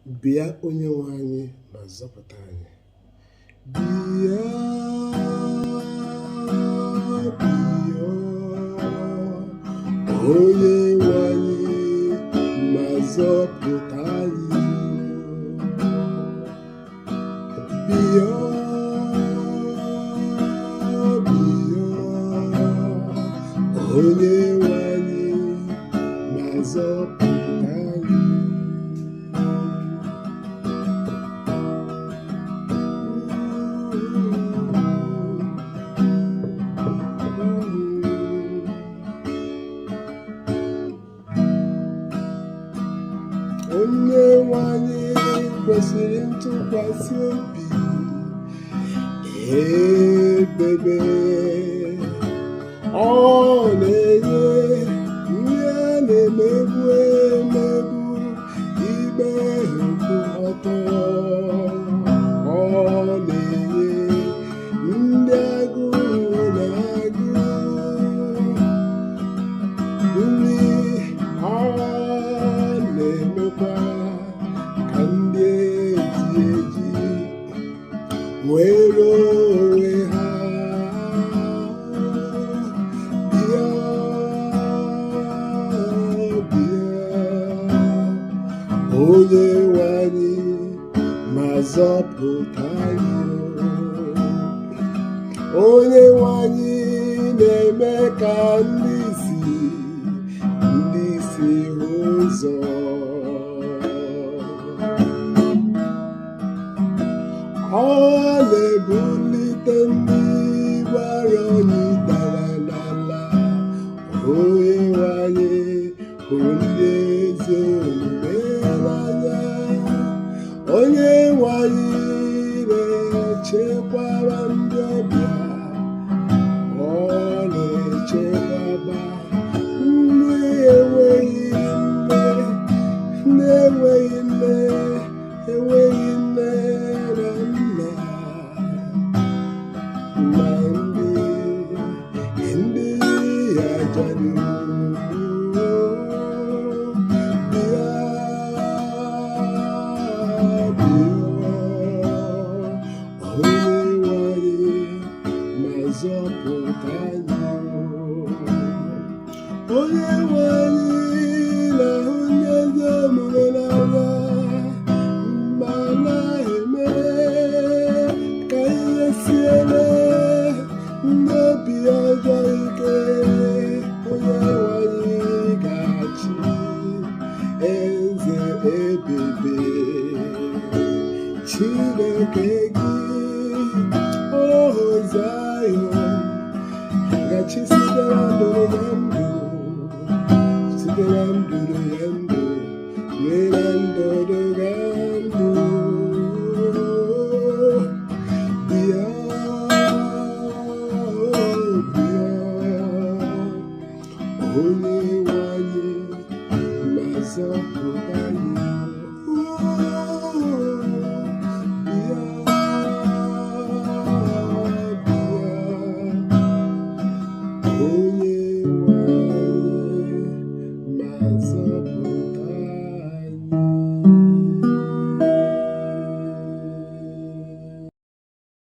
Bịa, Onyenwe anyị, ma zọpụta anyị. Bịa, bịa, Onyenwe anyị, ma zọpụta anyị. Bịa, bịa, Onyenwe anyị, ma zọpụta anyị. Onyenwe anyị kwesịrị ntụkwasị obi ebebe. Ọ na-enye ndị a na-emegbu emegbu ikpe kwụ ọtọ. Ọ na-enye ndị agụụ na-agụ nri. Ọ na-emekwa ka ndị eji eji nwere onwe ha. Bịa, bịa, Onyenwe anyị, ma zọpụta anyị. Onyenwe anyị na-eme ka ndị isi hụ ụzọ. Ọ na-ebulite ndị gbara onye dara n'ala. Onyenwe anyị hụrụ ndị ezi omume n'anya. Onyenwe anyị na-echekwaba ndị ọbịa. Ọ na-echekwaba ndị enweghị nne, ndị enweghị nne, enweghị nne na nna, ma ndị ajadu. Bịa, bịa, Onyenwe anyị, ma zọpụta anyị. Onyenwe anyị na-ahụ ndị ezi omume n'anya, ma na-eme ka ihe siere ndị obi ọjọọ ike. Onyenwe anyị ga-achị eze ebebe. Chineke gị, O Zayọn, ga-achị site na ndụ na ndụ, site na ndụ na ndụ ruo na ndụ na ndụ. Bịa, bịa, Onyenwe